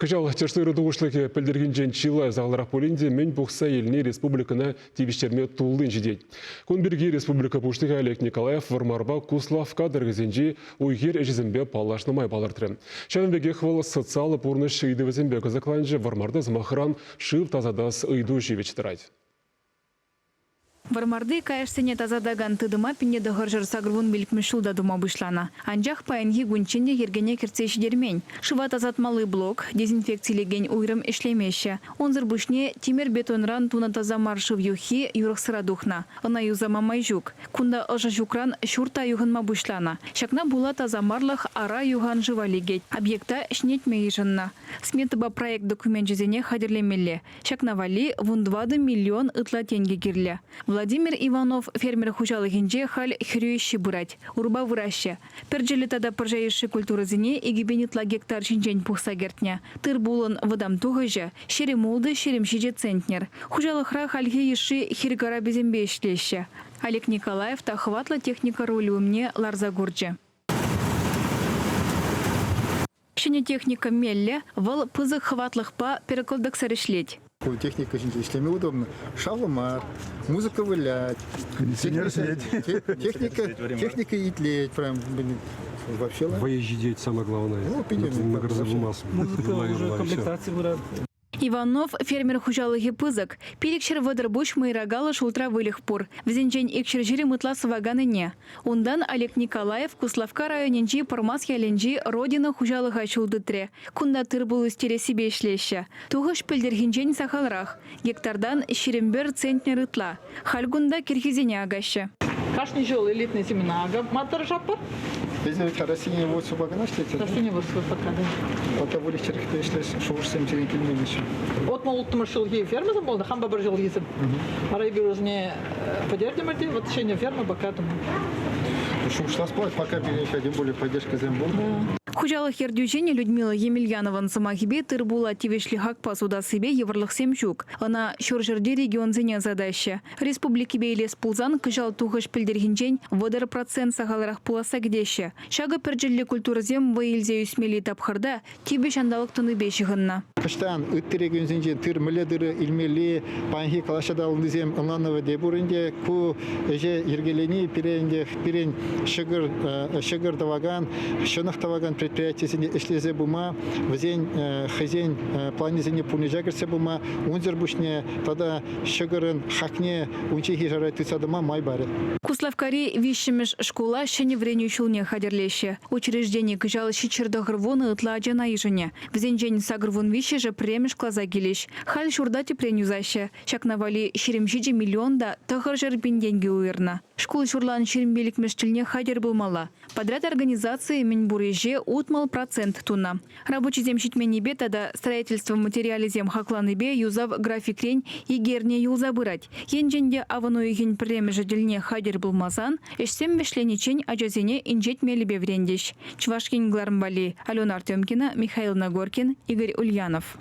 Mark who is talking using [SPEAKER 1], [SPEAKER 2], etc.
[SPEAKER 1] Кӑҫал тӗш-тырӑ тухӑҫлӑхӗ пӗлтӗрхинчен чылай сахалрах пулин те мӗн пухса илни республикӑна тивӗҫтерме туллин ҫитет. Кун пирки республика Пуҫлӑхӗ Олег Николаев Вӑрмарпа Куславкка тӑрӑхӗсенчи уй-хир ӗҫӗсемпе паллашнӑ май палӑртрӗ. Ҫавӑн пекех вӑл социаллӑ пурнӑҫ ыйтӑвӗсемпе кӑсӑкланчӗ, Вӑрмарта, сӑмахран, шыв тасатас ыйту ҫивӗч тӑрать.
[SPEAKER 2] Вӑрмарти каяшсене тасатакан тытӑма 1985 ҫулта тума пуҫланӑ. Анчах паянхи кунччен те йӗркене кӗртсе ҫитермен. Шыва тасатмалли блок, дезинфекцилекен уйрӑм ӗҫлемеҫҫӗ. Унсӑр пуҫне тимӗр-бетонран тунӑ таса мар шыв юххи юрӑхсӑра тухнӑ. Ӑна юсама май ҫук. Кунта ӑшӑ ҫукран ҫурт та юхӑнма пуҫланӑ. Ҫакна пула тасамарлӑх ара юхан шыва лекет. Объекта ҫӗнетме йышӑннӑ. Сметӑпа проект докуменчӗсене хатӗрлемелле. Ҫакна валли 14 миллион ытла тенкӗ кирлӗ. Владимир Иванов фермер хуҫалӑхӗнче халь хӗрӳ ӗҫҫи пырать. Урпа выраҫҫӗ. Пӗрчӗллӗ тата пӑрҫа йышши культурӑсене 2000 ытла гектар ҫинчен пухса кӗртнӗ. Тыр-пулӑн вӑтам тухӑҫӗ, 26 27 центнер. Хуҫалӑхра хальхи йышши хир карапӗсемпе ӗҫлеҫҫӗ. Олег Николаев та хӑватлӑ техника рулӗ умне ларса курчӗ. Ҫӗнӗ техника меллӗ, вӑл пысӑк хӑватлӑхпа перекладоксӑр ӗҫлет.
[SPEAKER 3] Ку техника ҫинче ӗҫлеме удобно. Шавлӑ мар, музыка вылять.
[SPEAKER 4] Кондиционер сидит.
[SPEAKER 3] Техника, техника итлет прям, вообще.
[SPEAKER 4] Вӑйӗ ҫитет, самое главное.
[SPEAKER 3] Ну,
[SPEAKER 4] Нагруза булмас.
[SPEAKER 5] Музыка уже комплектаци пырать.
[SPEAKER 2] Иванов фермер хуҫалӑхӗ пысӑк. 530 пуҫ мӑйракаллӑ шултра выльӑх пур. Вӗсенчен 220 ытла сӑвакан ӗне. Унтан Олег Николаев Куславкка районӗнчи Пӑрмас ялӗнчи Родина хуҫалӑха ҫул тытрӗ. Кунта тыр-пул ӳстерессипе ӗҫлеҫҫӗ. Тухӑҫ пӗлтӗрхинчен сахалрах, гектартан 21 центнер ытла. Халь кунта кӗрхисене акаҫҫӗ.
[SPEAKER 6] Кашни ҫул элитный семена акма тӑрӑшатпӑр.
[SPEAKER 3] Эсир растениеводствӑпа кӑна ӗҫлетӗр?
[SPEAKER 6] Растениеводство пока, да.
[SPEAKER 3] Пока выльӑх-чӗрлӗхпе ӗҫлес шухӑшсем сирӗн килмен-ши?
[SPEAKER 6] 66-мӗш ҫулхи фермӑсем пулнӑ, хампа пӗр ҫулхисем. Вара эпир вӗсене пӗтертӗмӗр те, вот ҫӗнӗ ферма пока там.
[SPEAKER 3] Шухӑшлас пулать, пока пирӗн еще тем более поддержкӑсем пур.
[SPEAKER 2] Хуҫалӑх ертӳҫин Людмила Емельянован сӑмахӗпе тыр-пула тивӗҫлӗ хакпа сутассипе йывӑрлӑхсем ҫук. Ӑна ҫурҫӗрти регионсене ӑсатаҫҫӗ. Республикипе илес пулсан кӑҫал тухӑҫ пӗлтӗрхинчен 30% сахалрах пуласса кӗтеҫҫӗ. Ҫакӑ пӗрчӗллӗ культурӑсем вӑй илсе ӳсмелли тапхӑрта типӗ ҫанталӑк тӑнипе ҫыхӑннӑ.
[SPEAKER 3] Кӑштан ытти регионсенчен тыр мӗнле тырӑ илмелли паянхи калаҫа ӑнланӑвӗ те пур ӗнтӗ. Ку ӗҫе йӗркелени пире ӗнтӗ пирӗн ҫӑкӑр, ҫӑкӑр тӑвакан, ҫӑнӑх тӑвакан предприятисене ӗҫлесе пыма, вӗсен хӑйсен планӗсене пурнӑҫа кӗртсе пыма, унсӑр пуҫне тата ҫӑкӑрӑн хакне унчченхи шайра тытса тӑма май парӗ.
[SPEAKER 2] Куславккари виҫҫӗмӗш шкула ҫӗнӗ вӗренӳ ҫулне хатӗрлеҫҫӗ. Учреждени кӑҫал 790 ытла ачана йышӑнӗ. Вӗсенчен 83-ӗшӗ пӗрремӗш класа килӗҫ. Халь ҫурта тӗпрен юсаҫҫӗ. Ҫакна валли 27 миллион та 900 пин тенкӗ уйӑрнӑ. Шкул ҫурлан 25-мӗш тӗлне хатӗр пулмалла. Подряд организацийӗ мӗнпур ӗҫе 60% тунӑ. Рабочисем ҫитменнипе тата строительство материалӗсем хакланипе юсав графикрен икӗ эрне юлса пырать. Енчен те авӑн уйӑхӗн пӗрремӗшӗ тӗлне хатӗр пулмасан, ӗҫсем вӗҫлениччен ачасене инҫет мелӗпе вӗрентӗҫ. Чӑваш Ен кӑларӑм валли Алена Артемкина, Михаил Нагоркин, Игорь Ульянов.